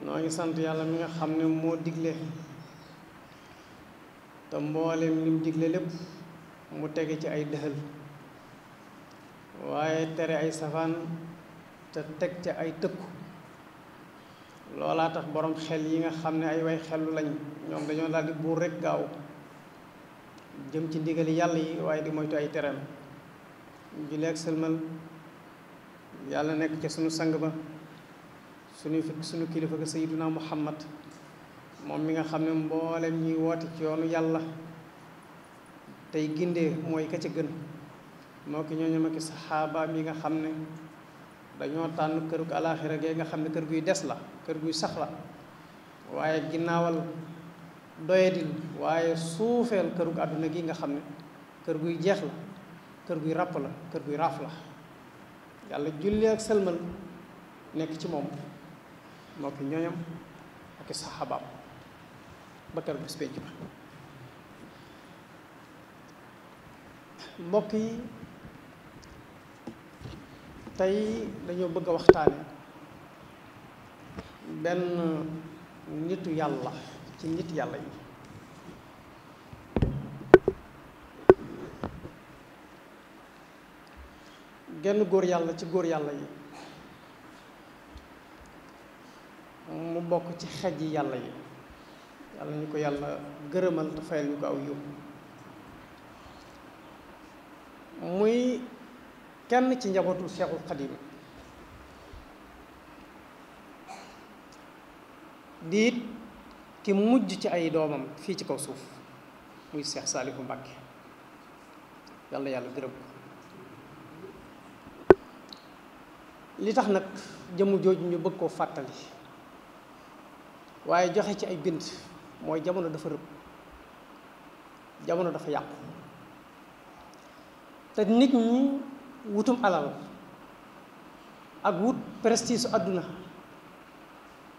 noo ngi sant yàlla mi nga xam ne moo digle te mboolem lim digle lépp mu tege ci ay dëxal waaye tere ay safaan te teg ca ay tëkku loolaa tax borom xel yi nga xam ne ay way xellu lañ ñoom dañoo daal di buur rekk gaaw jëm ci ndigali yàlla yi waaye di moytu ay tereem julli ak sëlmal yàlla nekk ca sunu sang ba sunu kilifa ga sayyiduna muhammad moom mi nga xam ne mboolem ñuy woote ci yoonu yàlla tey gindee mooy ka ca gën moo ki ñooñu ma ki saxaabaam yi nga xam ne dañoo tànn kërug alaaxira gee nga xam ne kër guy des la kër guy sax la waaye ginnaawal doyadil waaye suufeel kërug àdduna gi nga xam ne kër guy jeex la kër guy ràpp la kër guy raaf la yàlla julli ak sëlmal nekk ci moom moo ki ñooñam ak i saxaabaam ba kër bés penc ba mbokk yi tey dañoo bëgg a waxtaane benn nitu yàlla ci nit yàlla yi genn góor yàlla ci góor yàlla yi mu bokk ci xej yi yàlla yi yàlla ñu ko yàlla gërëmal te fayal ñu ko aw yiw muy kenn ci njabootu Seexul Xadiim diit ki mujj ci ay doomam fii ci kaw suuf muy Seex Saalihu Mbàkke yàlla yàlla gërëm ko li tax nag jëmu jooju ñu bëgg koo fàttali waaye joxe ci ay bind mooy jamono dafa rëbb jamono dafa yàqu te nit ñi wutum alal ak wut prestige su àdduna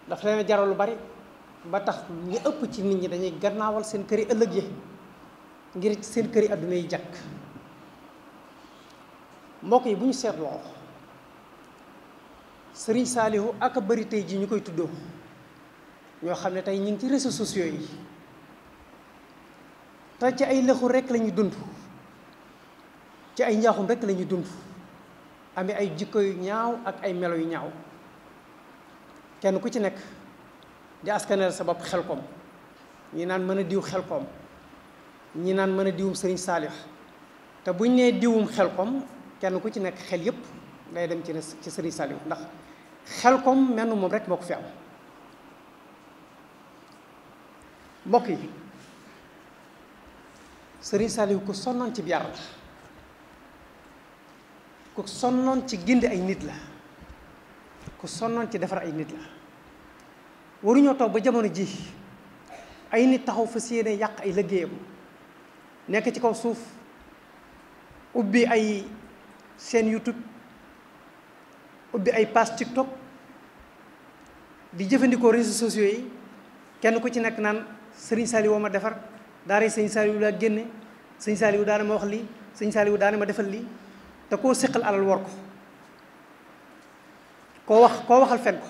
daf leen jaral lu bari ba tax ñu ëpp ci nit ñi dañuy gannaawal seen këri ëllëg yi ngir seen këri àdduna yi jàkk mbokk yi bu ñu seetloo Sëriñ Saalihu ak a bari tey ji ñu koy tuddoo ñoo xam ne tey ñu ngi ci réseaux sociaux yi te ci ay lëxu rekk lañuy dund ci ay njaaxum rekk lañuy dund amee ay jikko yu ñaaw ak ay melo yu ñaaw kenn ku ci nekk di askaneel sa bopp Xelkom ñi naan mën a diw Xelkom ñi naan mën a diwum Sëriñ Saalix te buñ nee diwum Xelkom kenn ku ci nekk xel yépp day dem ci Sëriñ Saalix ndax Xelkom menn moom rek moo ko fi am mbokk yi Sëriñ Saalix ku sonnoon ci yar la ku sonnoon ci gindi ay nit la ku sonnoon ci defar ay nit la waruñoo toog ba jamono ji ay nit taxaw fas yéene yàq ay liggéeyam nekk ci kaw suuf ubbi ay chaîne YouTube ubbi ay page TikTok di jëfandikoo réseaux sociaux yi kenn ku ci nekk naan Sëriñ Saaliw ma defar daara Sëriñ Saaliw laa génne Sëriñ Saaliw daana ma wax lii Sëriñ Saaliw daana ma defal lii te koo séqal alal war ko koo waxal fen ko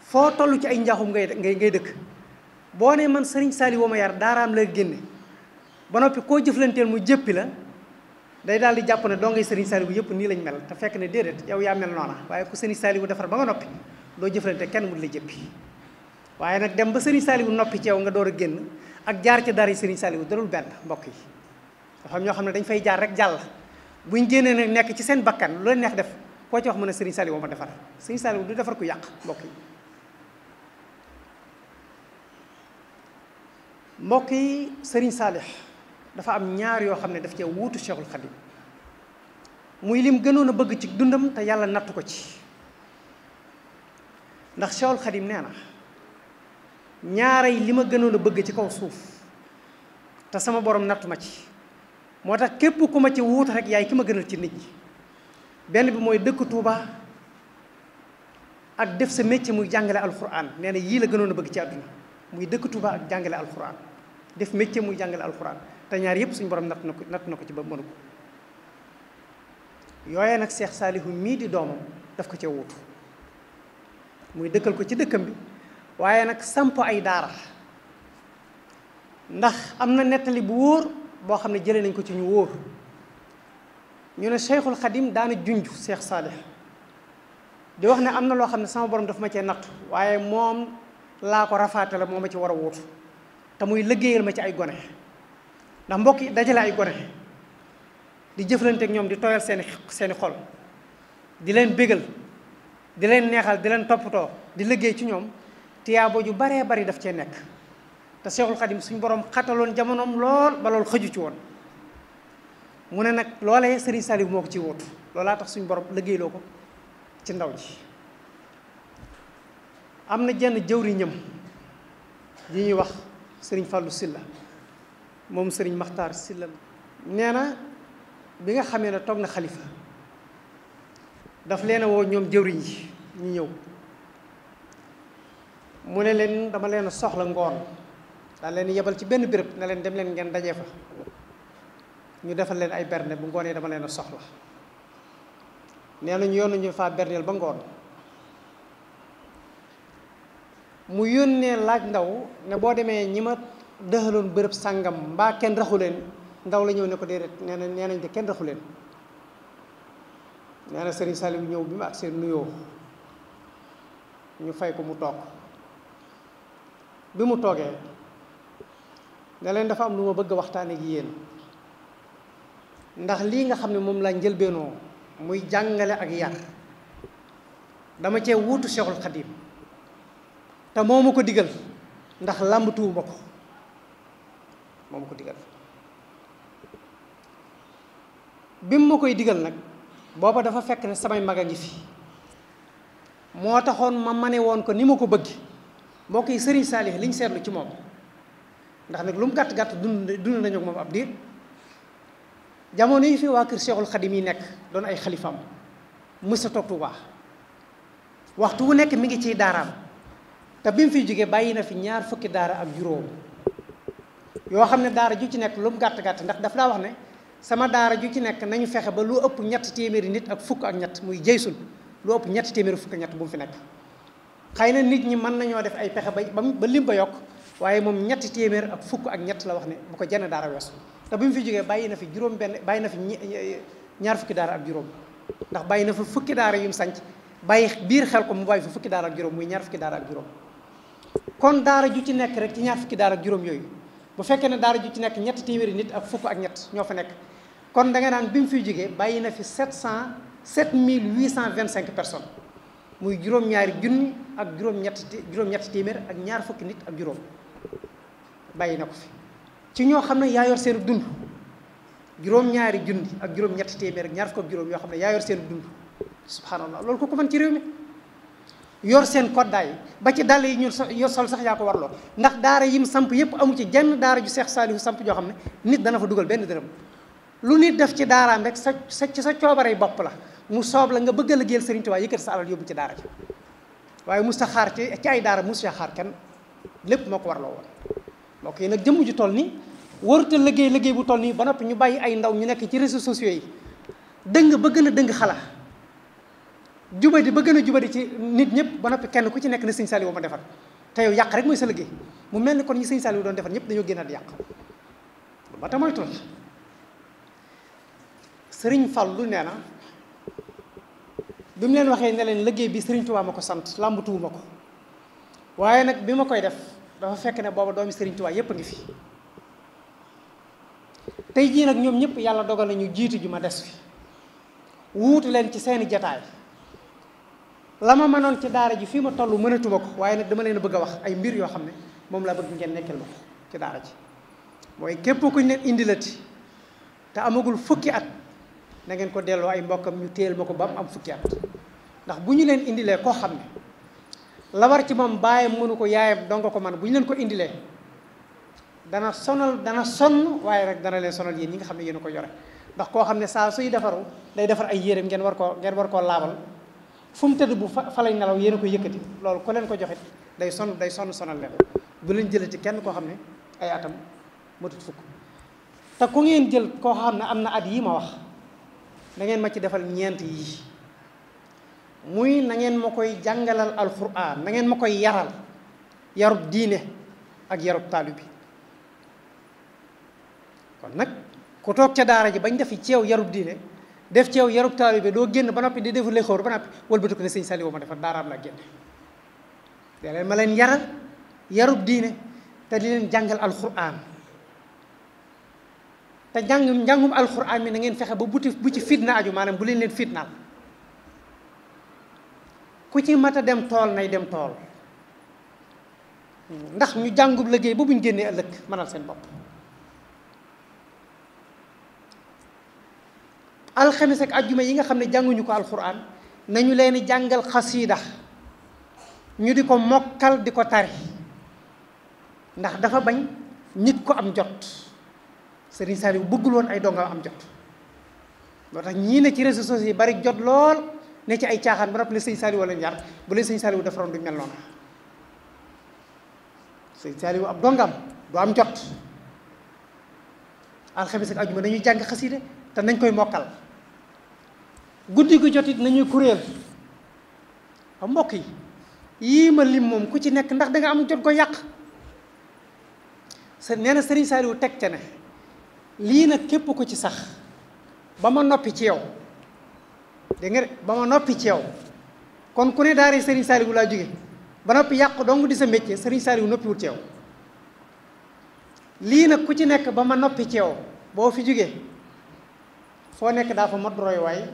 foo toll ci ay njaaxum ngay dëkk boo ne man Sëriñ Saaliw ma yar daaraam la génne ba noppi koo jëflanteel mu jëppi la day daal di jàpp ne doo ngay Sëriñ Saaliw yëpp nii lañ mel te fekk ne déedéet yow yaa mel noona waaye ku Sëriñ Saaliw defar ba nga noppi doo jëflante kenn mu la jëppi waaye nag dem ba Sëriñ Saaliw noppi ci yow nga door a génn ak jaar ci dara Sëriñ Saaliw dalul benn mbokk yi dafa am ñoo xam ne dañ fay jaar rek jàll buñ génnee nag nekk ci seen bakkan lu leen neex def koo ci wax mu ne Sëriñ Saaliw ma defar Sëriñ Saaliw du defar ku yàq mbokk yi Sëriñ Saalix dafa am ñaar yoo xam ne daf cee wuutu Cheikhul Khadim muy lim gënoon a bëgg ci dundam te yàlla nattu ko ci ndax Cheikhul Khadim nee na ñaaray li ma gënoon a bëgg ci kaw suuf te sama borom nattu ma ci moo tax képp ku ma ci wuutu rek yaay ki ma gënal ci nit ñi benn bi mooy dëkk Tuuba ak def sa métier muy jàngale alxuraan nee na yii la gënoon a bëgg ci àdduna muy dëkk Tuuba ak jàngale alxuraan def métier muy jàngale alxuraan te ñaar yëpp suñu borom natt na ko ci ba mënu ko yooye nag Seex Saalihu mii di doomam daf ko ca wuutu muy dëkkal ko ci dëkkam bi waaye nag samp ay daara ndax am na nettali bu wóor boo xam ne jëlee nañ ko ci ñu wóor ñu ne Cheikhul Khadim daana junj Cheikh Saalih di wax ne am na loo xam ne sama borom daf ma cee nattu waaye moom laa ko rafaate la moo ma ci war a wóotu te muy liggéeyal ma ci ay gone ndax mbokk yi dajale ay gone di jëflanteek ñoom di tooyal seeni xol di leen bégal di leen neexal di leen toppatoo di liggéey ci ñoom tiyaabo ju baree bari daf cee nekk te Cheikhul Khadim suñu borom xataloon jamonoom lool ba loolu xëju ci woon mu ne nag loolee Serigne Saliou moo ko ci wóotu loolaa tax suñu borom liggéeyloo ko ci ndaw ji am na jenn jëwriñam yi ñuy wax Serigne Fallou Silla moom Serigne Makhtar Silla nee na bi nga xamee ne toog na xalifa daf leen a woo ñoom jëwriñ yi ñu ñëw mu ne leen dama leen a soxla ngoon daal leen yebal ci benn béréb ne leen dem leen ngeen dajee fa ñu defal leen ay berne bu ngoonee dama leen a soxla nee nañu yoon nañu faa berneel ba ngoon mu yónnee laaj ndaw ne boo demee ñi ma dëxaloon bërëb sàngam mbaa kenn raxu leen ndaw la ñëw ne ko déedéet nee nañ de kenn raxu leen nee na Serigne Saliou ñëw bi ma ak seen nuyoo ñu fay ko mu toog bi mu toogee ne leen dafa am lu ma bëgg a waxtaane ak yéen ndax lii nga xam ne moom laa njëlbeenoo muy jàngale ak yar dama cee wuutu Cheikhul Khadim te moo ma ko digal ndax làmbatuwuma ko moo ma ko digal bi mu ma koy digal nag booba dafa fekk ne samay mag a ngi fi moo taxoon ma mane woon ko ni ma ko bëgg mbokk yi Serigne Saliou liñ seetlu ci moom ndax nag lu mu gàtt-gàtt dund nañu ak moom ab diir jamono yi fi waa kër Cheikhul Khadim yi nekk doon ay xalifaam mësa toog Tuubaa waxtu wu nekk mi ngi ciy daaraam te bi mu fiy jógee bàyyi na fi 20 fukki daara ak juróom yoo xam ne daara ju ci nekk lu mu gàtt-gàtt ndax daf daa wax ne sama daara ju ci nekk nañu fexe ba lu ëpp 3 téeméeri nit ak fukk ak ñett muy jeysul lu ëpp 3 téeméeri fukk ak ñett bu mu fi nekk xëy na nit ñi mën nañoo def ay pexe ba lim ba yokk waaye moom 3 téeméer ak fukk ak ñett la wax ne bu ko jenn daara weesu te bi mu fi jógee bàyyi na fi bàyyi na fi 20 fukki daara ak juróom ndax bàyyi na fa fukki daara yu mu sanc bàyyi biir xel ko mu bàyyi fa fukki daara ak juróom muy 20 fukki daara ak juróom kon daara ju ci nekk rek ci 20 fukki daara ak juróom yooyu bu fekkee ne daara ju ci nekk 3 téeméeri nit ak fukk ak ñett ñoo fa nekk kon da nga naan bi mu fiy jógee bàyyi na fi 7825 personnes muy juróom-ñaari junni ak juróom-ñetti téeméer ak 20 fukki nit ak juróom bàyyi na ko fi ci ñoo xam ne yaa yor seen dund juróom-ñaari junni ak juróom-ñetti téeméer ak 20 fukk ak juróom yoo xam ne yaa yor seen dund subhanallah loolu ko mën ci réew mi yor seen koddaay ba ci dàll yi ñu sol sax yaa ko warloo ndax daara yim samp yépp amu ci jenn daara ju Seex Saalihu samp joo xam ne nit dana fa dugal benn dërëm lu nit def ci daaraam rek sa coobarey bopp la mu soob la nga bëgg a liggéeyal Sëriñ Tuubaa yëkkati sa alal yóbbu ci daara ji waaye mus ta xaar ci ay daara mus ta xaar kenn lépp moo ko warloo woon mbokk yi nag jëmm ju toll nii waruta liggéey bu toll nii ba noppi ñu bàyyi ay ndaw ñu nekk ci réseaux sociaux yi dëng ba gën a dëng xala jubadi ba gën a jubadi ci nit ñëpp ba noppi kenn ku ci nekk ne Sëriñ Saliou ma defar te yow yàq rek mooy sa liggéey mu mel ni kon ñi Sëriñ Saliou doon defar ñëpp dañoo génnaat yàq ba ta moytu la Sëriñ Fallu nee na bi mu leen waxee ne leen liggéey bi Sëriñ Tuubaa ma ko sant làmbatuwuma ko waaye nag bi ma koy def dafa fekk ne booba doomi Sëriñ Tuubaa yépp a ngi fi tey jii nag ñoom ñëpp yàlla dogal nañu jiitu ju ma des fi wuutu leen ci seeni jataay la ma mënoon ci daara ji fii ma toll mënatuma ko waaye nag dama leen a bëgg a wax ay mbir yoo xam ne moom laa bëgg ngeen nekkal ma ko ci daara ji mooy képp kuñ leen indilati te amagul fukki at na ngeen ko delloo ay mbokkam ñu téel ma ko ba mu am fukki at ndax bu ñu leen indilee koo xam ne la war ci moom baayam mënu ko yaayam donga ko man bu ñu leen ko indilee dana sonn waaye rek dana leen sonal yéen ñi nga xam ne yéen a ko yore ndax koo xam ne saa suy defaru day defar ay yéreem ngeen war koo laabal fu mu tëdd bu fa lay nelaw yéen a ko yëkkati loolu ku leen ko joxit day sonn sonal leen bu leen jëlati kenn koo xam ne ay atam matut fukk te ku ngeen jël koo xam ne am na at yi ma wax da ngeen ma ci defal ñeent yi muy na ngeen ma koy jàngalal alquran, na ngeen ma koy yaral yarub diine ak yarub taalibe bi. kon nag ku toog ca daara ji bañ defi ci yow yarub diine def ci yow yarub taalibe bi doo génn ba noppi di defu le xóor ba noppi wëlbatu ko ne sëñ Saliou ma defar daaraam la génne. te leen ma leen yaral yarub diine te di leen jàngal alquran te njàngum alquran mi na ngeen fexe ba bu ci fitna aju, maanaam bu leen fitnaal. ku ci mat a dem tool nay dem tool ndax ñu jàngub liggéey ba buñ génnee ëllëg mënal seen bopp. alxames ak ajjuma yi nga xam ne jànguñu ko alquran nañu leen di jàngal xasiida ñu di ko mokkal di ko tari, ndax dafa bañ nit ko am jot. Serigne Saliou bëggul woon ay donga am jot, moo tax ñii ne ci réseaux sociaux yi bari jot lool ne ci ay caaxaan ba noppi ne sëñ Saliou leen yar. bu leen sëñ Saliou defaroon du mel noonu. sëñ Saliou ab dongam du am jot. alxames ak ajjuma nañuy jàng xasiida te nañ koy mokkal. guddi gu jot it nañuy kuréel. a mbokk yi yii ma lim moom ku ci nekk ndax da nga am jot ko yàq. nee na Serigne Saliou teg ca ne lii nag képp ko ci sax ba ma noppi ci yow, dégg nga de ba ma noppi ci yow. kon ku ne daara Serigne Saliou laa jóge ba noppi yàq dong di sa métier, Serigne Saliou noppiwul ci yow. lii nag ku ci nekk ba ma noppi ci yow boo fi jógee foo nekk daa fa mot roy waay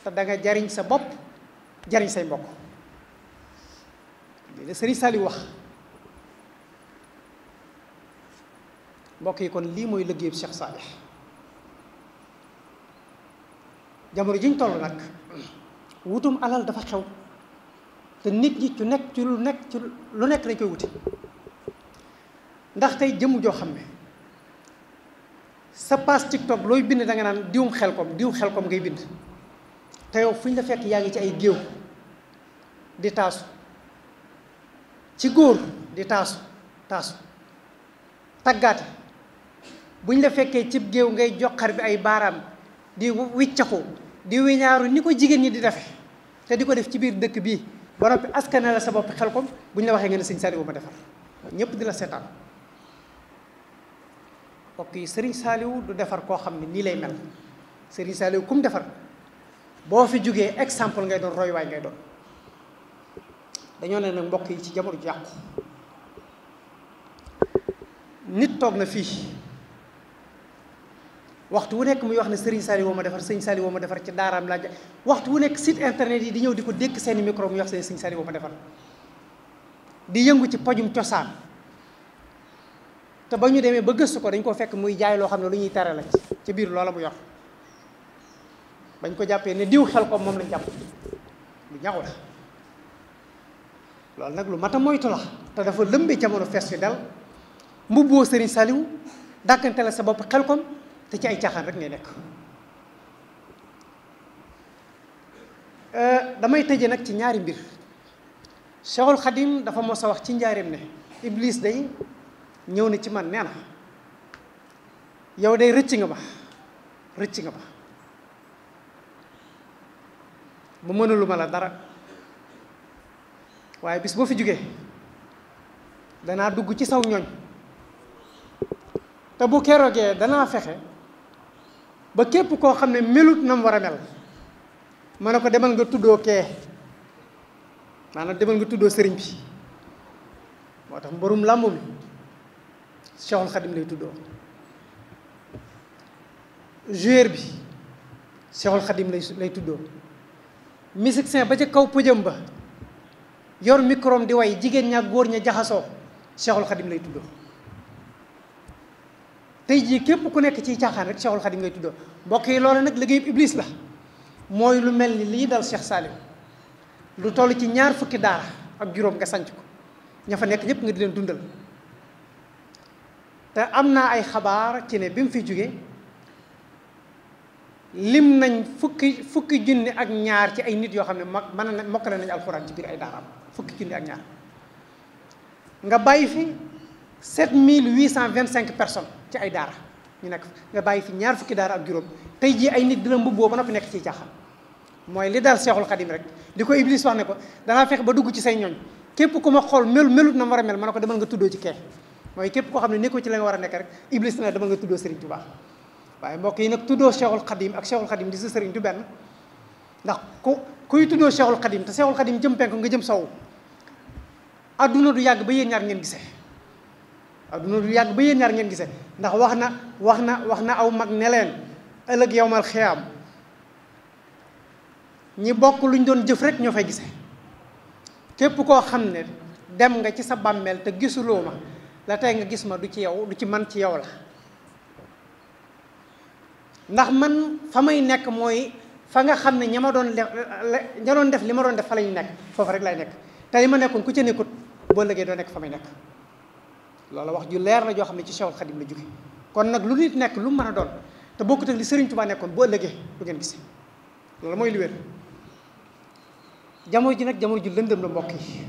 te da nga jariñ sa bopp jariñ say mbokk. lii la Serigne Saliou wax. mbokk yi kon lii mooy liggéeyub Cheikh Salih. jamono jiñ toll nag wutum alal dafa xew te nit ñi ci lu nekk dañ koy wuti. ndax tey jëmm joo xam ne sa page TikTok looy bind da nga naan diw xelkom ngay bind te yow fu ñu la fekk yaa ngi ci ay géew di taasu ci góor di taasu taggaate. buñ la fekkee cib géew ngay joxar bi ay baaraam di wiccaxu di wiñaaru ni ko jigéen ñi di defe te di ko def ci biir dëkk bii ba noppi askane la sa bopp xelkom buñ la waxee nga ne sëñ Saliou ma defar ñëpp di la seetaan. mbokk yi Serigne Saliou du defar koo xam ne nii lay mel. Serigne Saliou kum defar boo fi jógee exemple ngay doon royuwaay ngay doon. dañoo ne nag mbokk yi ci jamono ju yàqu nit toog na fii waxtu wu nekk muy wax ne Serigne Saliou ma defar sëñ Saliou ma defar ci daaraam laa waxtu wu nekk site internet yi di ñëw di ko dékk seeni micro muy wax seen sëñ Saliou ma defar di yëngu ci pajum cosaan. te ba ñu demee ba gëstu ko dañ ko fekk muy jaay loo xam ne lu ñuy tere la ci biir loola mu yor bañ ko jàppee ne diw xel ko moom lañ jàpp lu ñaw la. loolu nag lu mat a moytu la te dafa lëmbee jamono fees fi dal mbubboo Serigne Saliou dàkkante la sa bopp xel kom te ci ay caaxaan rek ngay nekk. damay tëje nag ci ñaari mbir. Cheikhul Khadim dafa mos a wax ci njaareem ne Iblis day ñëw na ci man nee na yow day rëcc nga ma ba mënuluma la dara waaye bis boo fi jógee danaa dugg ci saw ñooñ te bu keroogee danaa fexe ba képp koo xam ne melut na mu war a mel ma ne ko demal nga tuddoo kee maanaam demal nga tuddoo sëriñ bi moo tax mborum làmb mi Cheikhul Khadim lay tuddoo joueur bi Cheikhul Khadim lay tuddoo musicien ba ca kaw pëjëm ba yor micro di way jigéen ña góor ña jaxasoo Cheikhul Khadim lay tuddoo tey jii képp ku nekk ciy caaxaan rek Cheikhul Khadim ngay tuddoo mbokk yi loolu nag liggéeyub Iblis la mooy lu mel ni lii dal Cheikh Saliou lu toll ci 20 fukki daara ak juróom nga sanc ko ña fa nekk ñëpp nga di leen dundal te am naa ay xabaar ci ne bi mu fi jóge lim nañ fukki junni ak ñaar ci ay nit yoo xam ne mokkale nañ alxuraan ci biir ay daaraam fukki junni ak ñaar nga bàyyi fi 7825 personnes ci ay daara ñu nekk nga bàyyi fi 20 fukki daara ak juróom tey jii ay nit dina mbubboo ba noppi nekk ciy caaxaan mooy li daal Seexul Xadim rek li ko Iblis wax ne ko danaa fexe ba dugg ci say ñooñ képp ku ma xool melut na war a mel ma ne ko demal nga tuddoo ci kee mooy képp koo xam ne nekkoo ci la nga war a nekk rek Iblis na demal nga tuddoo Serigne Touba waaye mbokk yi nag tuddoo Seexul Xadim ak Seexul Xadim di sa sëriñ du benn ndax kuy tuddoo Seexul Xadim te Seexul Xadim jëm penku nga jëm sow adduna du yàgg ba yéen ñaar ngeen gisee adduna du yàgg ba yéen ñaar ngeen gisee ndax wax na aw mag ne leen ëllëg yowmal xiyaam ñi bokk luñ doon jëf rek ñoo fay gisee képp koo xam ne dem nga ci sa bàmmeel te gisuloo ma la tey nga gis ma du ci yow du ci man ci yow la ndax man fa may nekk mooy fa nga xam ne ña doon def li ma doon def fa lañu nekk foofu rek lay nekk te li ma nekkoon ku ca nekkut boo ëllëgee doo nekk fa may nekk loolu wax ju leer la joo xam ne ci Cheikhul Khadim la jóge kon nag lu nit nekk lu mu mën a doon te bokkut ak li Serigne Touba nekkoon boo ëllëgee du ngeen gis loolu mooy li wér jamono ji nag jamono ju lëndëm la mbokk yi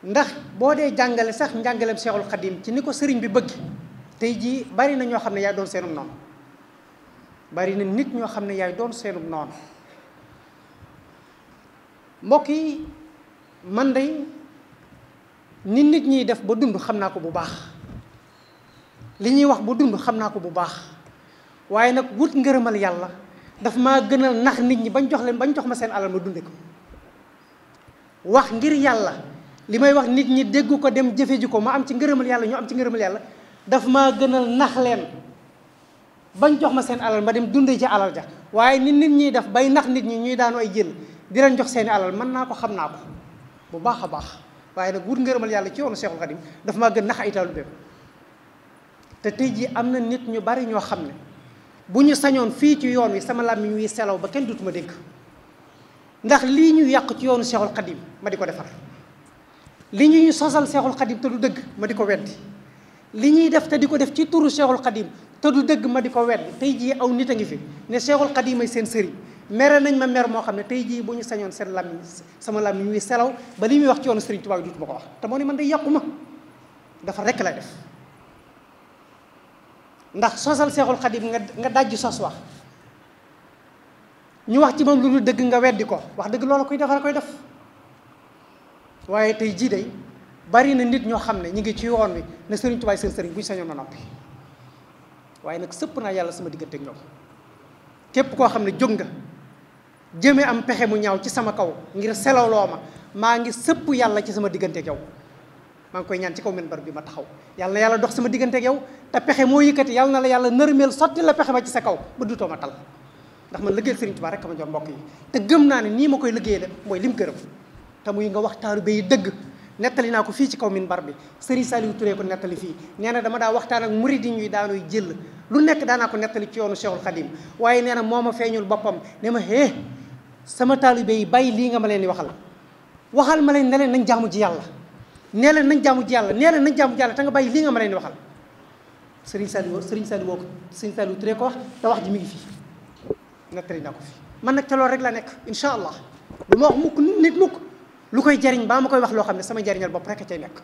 ndax boo dee jàngale sax njàngaleem Cheikhul Khadim ci ni ko sëriñ bi bëgg tey jii bari na ñoo xam ne yaay doon seenum noonu bari na nit ñoo xam ne yaay doon seenum noonu mbokk yi man day ni nit ñiy def ba dund xam naa ko bu baax li ñuy wax ba dund xam naa ko bu baax waaye nag wut ngërëmal yàlla daf maa gënal nax nit ñi bañ jox ma seen alal ma dunde ko wax ngir yàlla li may wax nit ñi dégg ko dem jëfe ji ko ma am ci ngërëmal yàlla ñu am ci ngërëmal yàlla daf maa gënal nax leen bañ jox ma seen alal ma dem dunde ci alal ja waaye ni nit ñiy def bay nax nit ñi ñuy daanu ay jël di leen jox seeni alal mën naa ko xam naa ko bu baax a baax waaye nag wut ngërëmal yàlla ci yoonu Cheikhul Khadim daf maa gën nax ay taalibeem te tey jii am na nit ñu bari ñoo xam ne bu ñu sañoon fii ci yoon wi sama làmmiñ wi selaw ba kenn dutuma dégg ndax lii ñu yàq ci yoonu Cheikhul Khadim ma di ko defar li ñuy sosal Cheikhul Khadim te du dëgg ma di ko weddi li ñuy def te di ko def ci turu Cheikhul Khadim te du dëgg ma di ko weddi tey jii aw nit a ngi fi ne Cheikhul Khadim ay seen sëriñ mere nañ ma mer moo xam ne tey jii bu ñu sañoon seen làmmiñ sama làmmiñ wi selaw ba li muy wax ci yoonu Sëriñ Tuubaa dutuma ko wax te moo ne man day yàqu ma dafa rekk lay def ndax sosal Seexul Xadim nga dajji sos wax ñu wax ci moom lu dul dëgg nga weddi ko wax dëgg loola koy defar koy def waaye tey jii day bari na nit ñoo xam ne ñu ngi ci yoon wi ne Sëriñ Tuubaa seen sëriñ bu ñu sañoon na noppi waaye nag sëpp naa yàlla sama diggante ak ñoom képp koo xam ne jóg nga jëme am pexe mu ñaaw ci sama kaw ngir selawloo ma maa ngi sëpp yàlla ci sama diggante ak yow maa ngi koy ñaan ci kaw minbar bi ma taxaw yàlla na yàlla dox sama diggante ak yow te pexe moo yëkkati yàlla na la yàlla nërmeel sotti la pexe ma ci sa kaw ba dutoo ma tal ndax man liggéeyal Sëriñ Tuubaa rek ma jox mbokk yi te gëm naa ne nii ma koy liggéeyee de mooy lim gërëm te muy nga wax taalibe yi dëgg nettali naa ko fii ci kaw minbar bi Sëriñ Saliou Touré ko nettali fii nee na dama daa waxtaan ak murid yi ñuy daanuy jël lu nekk daanaa ko nettali ci yoonu Cheikhul Khadim waaye nee na moo ma feeñul boppam ne ma sama taalibe yi bàyyi lii nga ma leen di waxal ma leen ne leen nañ jaamu ji yàlla nee leen nañ jaamu ji yàlla nee leen nañ jaamu ji yàlla te nga bàyyi lii nga ma leen di waxal Sëriñ Saliou Touré ko wax te wax ji mi ngi fii nettali naa ko fii man nag ca loolu rek la nekk incha allah lu ma wax mukk lu koy jariñ baa ma koy wax loo xam ne sama jariñal bopp rek a cay nekk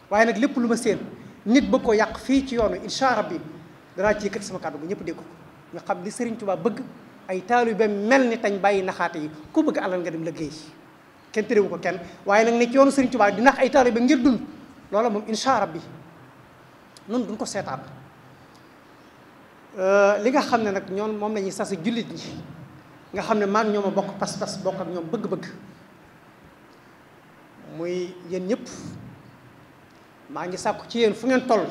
waaye nag lépp lu ma séen nit bëgg ko yàq fii ci yoonu incha rabbi danaa ci yëkkati sama kàddu bu ñëpp dégg ko nga xam li Sëriñ Tuubaa bëgg ay taalibe mel ni tañ bàyyi naxaate yi ku bëgg alal nga dem liggéey kenn terewu ko kenn waaye nag ne ci yoonu Sëriñ Tuubaa di nax ay taalibe ngir dund loola moom incha rabbi noonu duñ ko seetaan li nga xam ne nag ñoom moom la ñuy sas jullit ñi nga xam ne maag ñoom a bokk pas-pas bokk ak ñoom bëgg-bëgg muy yéen ñëpp maa ngi sàkku ci yéen fu ngeen toll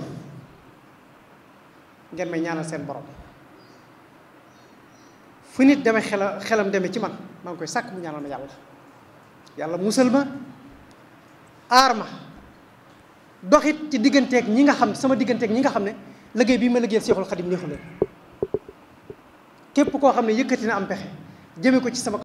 ngeen may ñaanal seen borom fu nit demee xelam demee ci man maa ngi koy sàkk mu ñaanal ma yàlla musal ma aar ma doxit ci digganteeg ñi nga xam sama digganteeg ñi nga xam ne liggéey bii ma liggéeyal Seexul Xadim neexu leen képp koo xam ne yëkkati na am pexe jëme ko ci sama